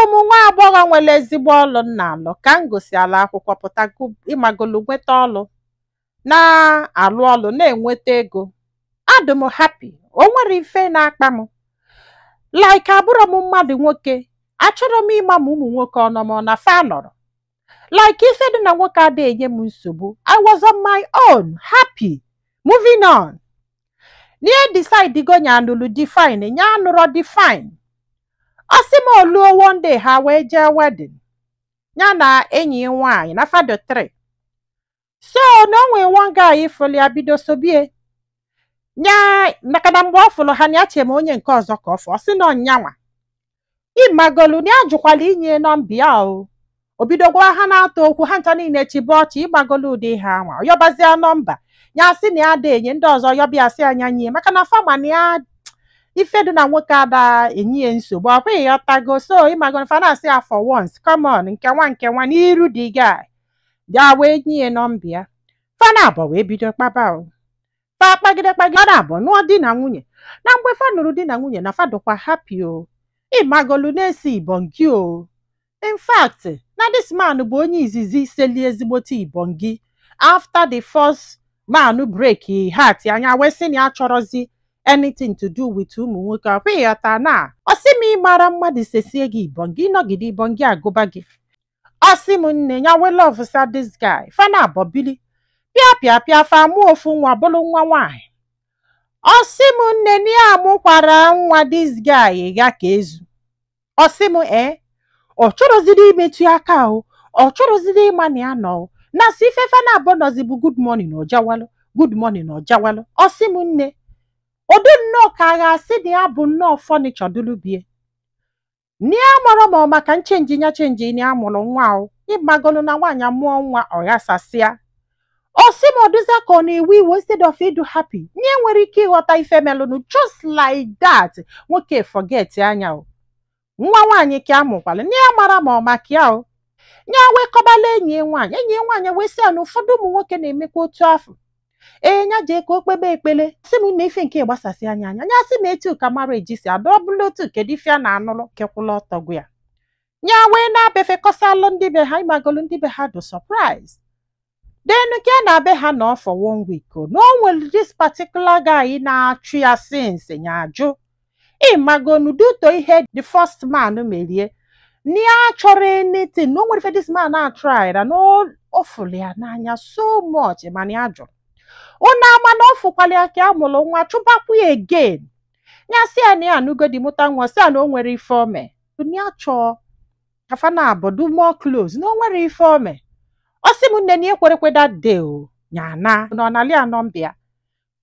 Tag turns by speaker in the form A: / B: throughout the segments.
A: Abụ m nwa agbọghọ nwere ezigbo ọlụ m na-alụ ka m gụsịala akwụkwọ pụta ịmagolu nweta ọlụ na-alụ ọlụ na-enweta ego. Adị m happy, o nwere ife na-akpa m. Like abụrọ m mmadụ nwoke, achọrọ m ịma ma ụmụ nwoke ọ nọ ma ọ na fa nọrọ. Like ife dị na nwoke adịghị enye m nsogbu. I was on my own, happy, moving on. N'ihe decide go nya anụlụ define, nya anụrọ define. Ọ sị m oluo one day ha wee jee wedding. Ya na enyi ya nwaanyị na fado 3. So na o nwee one guy fụlụ ya bido sobie. Nya maka na mgbe ọ fụlụ ha na ya chee ma onye nke ọzọ ka ọ fụ, ọ sị na ọnyanwa. Ịmagolu na ya jụkwala inye nọmba ya o. O bido gwa ha na-atọ okwu ha ncha niile chibe ọchị ịgbagolu ụdị ha anwa. Ọ yọbazie nọmba. Ya sị na ya ada enye ndị ọzọ yọbịa sị anya nye maka na fama na ya ife dị na nwoke ada enye ya nsogbu ọ bụghị ya tago so ịmagolu fa na-asị ya for once, come on, nke nwa n'iru dị guy. Ya wee nye ya nọmba ya. Fa na abụọ wee bido kpaba o. Fa kpagide kpagide fa na abụọ nụọ di na nwunye. Na mgbe fa nụrụ di na nwunye na fa dịkwa happy o. Ịmagolu na-esi ibongi o. In fact, na this man bụ onye izizi seli ezigbote ibongi after the first man break heart anya wee sị na ya chọrọzi anything to do with ụmụ nwoke ọ bụghị ya taa na. Ọ sị m ịmara mmadụ sesie gị ibongi ịnọgide ibongi agụba gị. Ọ sị m nne ya wee love sa this guy. Fa na abọ bili. Pịa pịa pịa fa mụọ ofu nwa bụrụ nwa nwaanyị. Ọ sị m nne na ya amụkwara nwa this guy ga ka ezu. Ọ sị m ee, ọ chọrọziri imetụ ya aka o, ọ chọrọziri ịma na ya nọ o. Na si ife fa na abọ nọzi bụ good morning ọjawalụ, good morning ọjawalụ. Ọ sị m nne, ụdị nnọọ ka a ga-asị na ya bụ nnọọ furniture dụlụ bie. Na ya mara ma ọ maka nchenji ya chenji na ya mụrụ nwa o. Ịmagolu na nwaanyị mụọ nwa ọ ghasasịa. Ọ sị m ọdụza ka ọ na-ewe iwe instead of ịdụ happy. Nye nwere ike ịghọta ife melụnụ just like that. Nwoke forget anya o. Nwa nwaanyị ka a mụkwara na ya mara ma ọ maka ya o. Nya wee kọbala enyi ya nwaanyị, enyi ya nwaanyị wee sị ya na ụfọdụ ụmụ nwoke na-emekwa otu afọ. Ee, nya jee ka o kpebe ekpele. Sị m na ife nke gbasasị anya anya. Nya sị m etu ka marriage si adọ bụla otu kedu ife a na-anụlụ kekwụla ọtọ gwu ya. Nya wee na-abefe kọsalụ ndị be ha ịmagolu ndị be ha do surprise. Then nke na be ha nọ for one week o. Na o nwere this particular guy na-achụ ya since nya ajụ. Ịmagonu duto ihe the first man merie. Na ya chọrọ anything. Na o nwere ife this man na-try na o fụrụ ya n'anya so much mana ya jụrụ. Unu ama na ọ fụkwala ya ka a mụrụ nwa chụbakwu ya again. Ya sị ya na ya anụgodi mụta nwa sị ya na o nwere ife o mee. Na ya chọọ ka fa na abọ do more close na o nwere ife o mee. Ọ sị m nne na ya ekwerekwe that day o. Ya na na ọ nalị ya nọmba ya.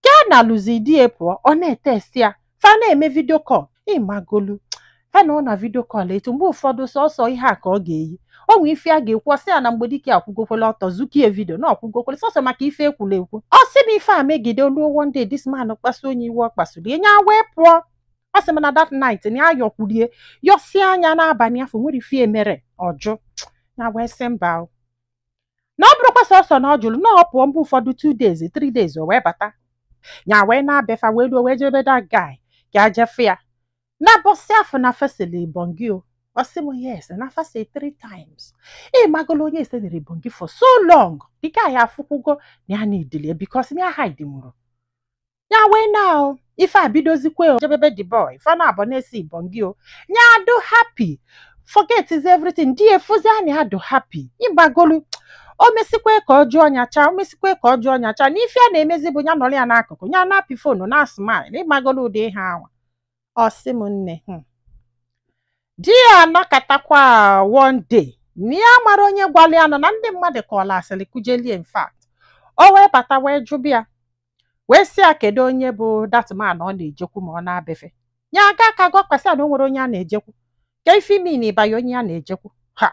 A: Ka a na-alụzi di ya pụọ ọ na-etesti ya. Fa na-eme video call. Ịmagolu. Fa na ọ na video call etu mgbe ụfọdụ sọsọ ihe a ka ọ ga-eyi. O nwee ife a ga-ekwu ọ sị ya na mgbe dike akwụgokwela ọtọ zukie video na ọkwụgokwele sọsọ maka ife ekwula ekwu. Ọ sị m ife a megide oluo one day this man kpasu onye iwe ọ kpasuru ya wee pụọ. Ọ sị m na that night na ya yọkwurie yọsie anya n'abalị afọ nwere ife emere ọjụ. Ya wee sị mba o. Na ọ bụrụkwa sọsọ na ọ jụrụ na ọ pụọ mgbe ụfọdụ 2 days 3 days o wee bata. Ya wee na-abịafa wee ruo wee jebe that guy ka a jefe ya. Na bọsị afọ na fesili ibongi o. Ọ sị m yes na fasi 3 times. Ịmagolo onye esenere ibongi for so long. The guy afụkwugo na ya na-idili because na ya hide nwụrụ. Ya wee na o. Ife a bidozikwe o jebebe the boy. Fa na abọ na-esi ibongi o. Ya adụ happy. Forget is everything. Di efuzi a na ya adụ happy. Ịgbagolu o mesikwe ka ọ jụọ nyacha o mesikwe ka ọ jụọ nyacha na ife a na-emezi bụ ya nọrọ ya n'akụkụ ya na-apị phone na smile ịgbagolu ụdị ihe anwa. Ọ sị m nne di ya anọkatakwa one day na ya mara onye gwara ya nọ na ndị mmadụ kọọla asịrị kujelie in fact. O wee bata wee jụbịa ya wee sị ya kedu onye bụ that man ọ na-ejekwu ma ọ na-abefe. Ya aga ka gọkwasị ya na o nwere onye a na-ejekwu. Ka ife imi na ịbanye onye a na-ejekwu. Ha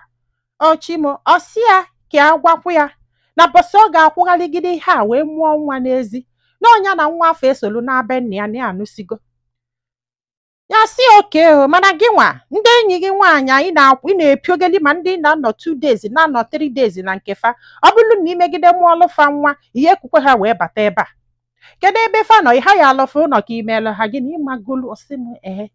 A: ọchimo ọ sị ya ka a gwakwu ya na bọsị ọ ga-akwụgharịgide ihe a wee mụọ nwa n'ezi na ọnya na nwa afọ esolu na-abịa nna ya na ya anụsigo. Ya sị oke o mana gị nwa ndị enyi gị nwaanyị anyị na-akwụ ị na-epiogeli ma ndị na-anọ 2 days na-anọ 3 days na nke fa ọ bụrụ na imegide mụọlụ fa nwa ihe ekwukwe ha wee bata ebe a kedu ebe fa nọ ịha ya alụfe ụlọ ka imeelụ ha gị na ịmagolu ọsị m ee.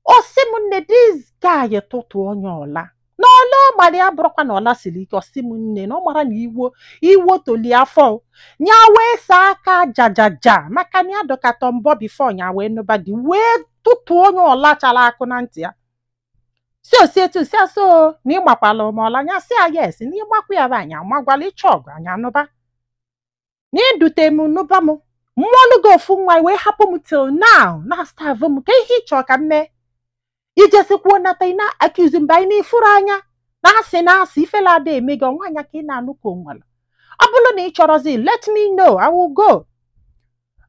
A: Ọ sị m, nne, this guy tụtụ onye ọla na ọla ọ mara ya bụrụkwa na ọla siri ike. Ọ sị m, nne, na ọ mara na iwo iwo toli afọ nya wee saa aka jajaja, maka na ya dọkatọ mbọ before nya wee nụba di, wee tụtụ onye ọla chara akụ na ntị ya, si osi etu si asọ na ịgbakwala ma ọla nya, si ya yes, na ịgbakwa ya bụ anya magwala ịchọ ọgụ anya nụba na idute m nụba m mmụọlụ gị ofu nwa wee hapụ m till now na starve m ka ihe ịchọ ka m mee ijesikwuo nata ị na-accuse mgbe anyị na-efuru anya na asị na asị ifela ada eme gị ọnwa anya ka ị na-anụ ka onwere. Ọ bụrụ na ị chọrọzi, let me know, I will go.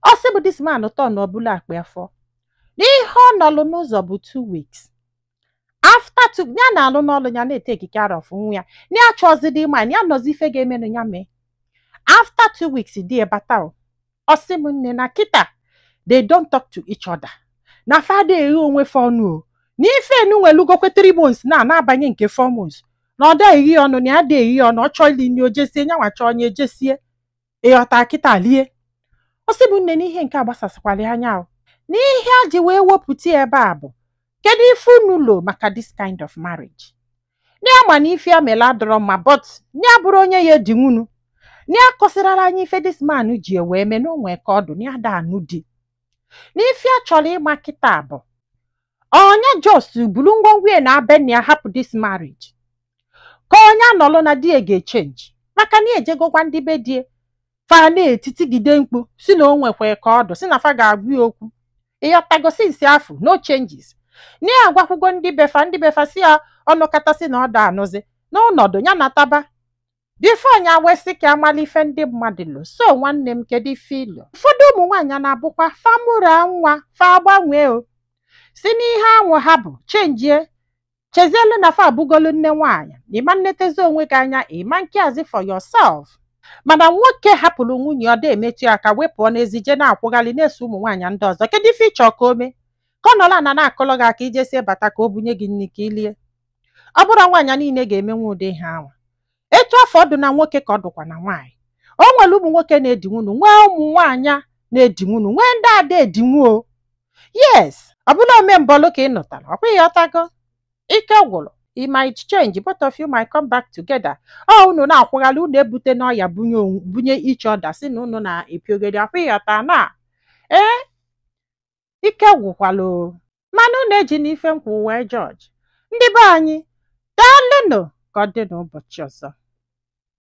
A: Ọ sị bụ this man tọ na ọbụla akpa afọ n'ihe ọ nọlụ n'ụzọ bụ 2 weeks. After two, ya na-alụ n'ọlụ ya, na-etake care of nwa ya, na ya chọzidi ịma na ya nọzi ife ga-emenụ ya mee. After 2 weeks di bata o. Ọ sị m, nne, na kịta they don't talk to each other, na fada eghe onwe fa ọnụ o, na ife enu nwelugokwe 3 months na na-abanye nke 4 months, na ọ da eghi ọnụ, na ya da eghi ọnụ. Ọ chọọ ili nri ojesie, nyanwa chọọ onye ejesie, ịghọta kịta lie. Ọ sị bụ nne, n'ihe nke a gbasasịkwara ya anya o, n'ihe a ji wee wepụta ya ebe a bụ kedu ife unu lo maka this kind of marriage. Na ya ma na ife ya mere adọrọ mma, but ya bụrụ onye ya edinwunu na ya kọsịrara anyị ife this man ji wee mee na onwe ka ọdụ na ya da anụ di. Na ife a chọrọ ịma kịta bụ onye just buru ngwongwo ya na abe na ya hapụ this marriage, ka onye anọlụ na di ya ga-echange, maka na ejegokwa ndị be die fa na-etitigide mkpu si na o nwekwa ka ọdụ si na fa ga-agwa ya okwu, ịghọtago? Since afọ no changes, na ya agwakwugo ndị befa, ndị befa si ya ọnụkata na ọ da anụzi n'ọnọdụ ya nataba before nya wesị ka amala ife ndị mmadụ lụ. So nwanne m, kedu ife ịlụ? Ụfọdụ ụmụ nwaanyị na-abụkwa famụra nwa fa gbanwee o si n'ihe anwụ ha bụ chenjie chezielu na fa abụgolu nne nwaanyị, ịma nnetezi onwe gị anya, ịma nkeazi for yourself. Mana nwoke hapụrụ nwunye ọ da emetụ ya aka wee pụọ n'ezi je na-akwụghalị na-eso ụmụ nwaanyị ndị ọzọ, kedu ife ịchọ ka o mee? Ka ọ nọrọ ana na-akọlọ gị aka ijesie bata ka o bunye gị nri ka ilie? Ọ bụrụ nwaanyị niile ga-emenwu ụdị ihe ahụ. Etu afọ ọdụ na nwoke ka ọ dụkwa na nwaanyị. O nwere ụmụ nwoke na-edinwunu, nwee ụmụ nwaanyị na-edinwunu, nwee ndị ada edinwu o. Yes, ọ bụla ome mbọlụ ka ị nụtara ọkwa, ịghọtago? Ike gwụrụ. It might change, both of you might come back together. Ọ unu na-akwụghalị unu ebute n'ọya bunye bunye each other, si na unu na-epiogede akwa, ịghọta? Na ee, ike gwụkwala o, mana unu eji n'ife nkwụ wee judge ndị be anyị. Daalụnụ, ka ọ dị n'ụbọchị ọzọ.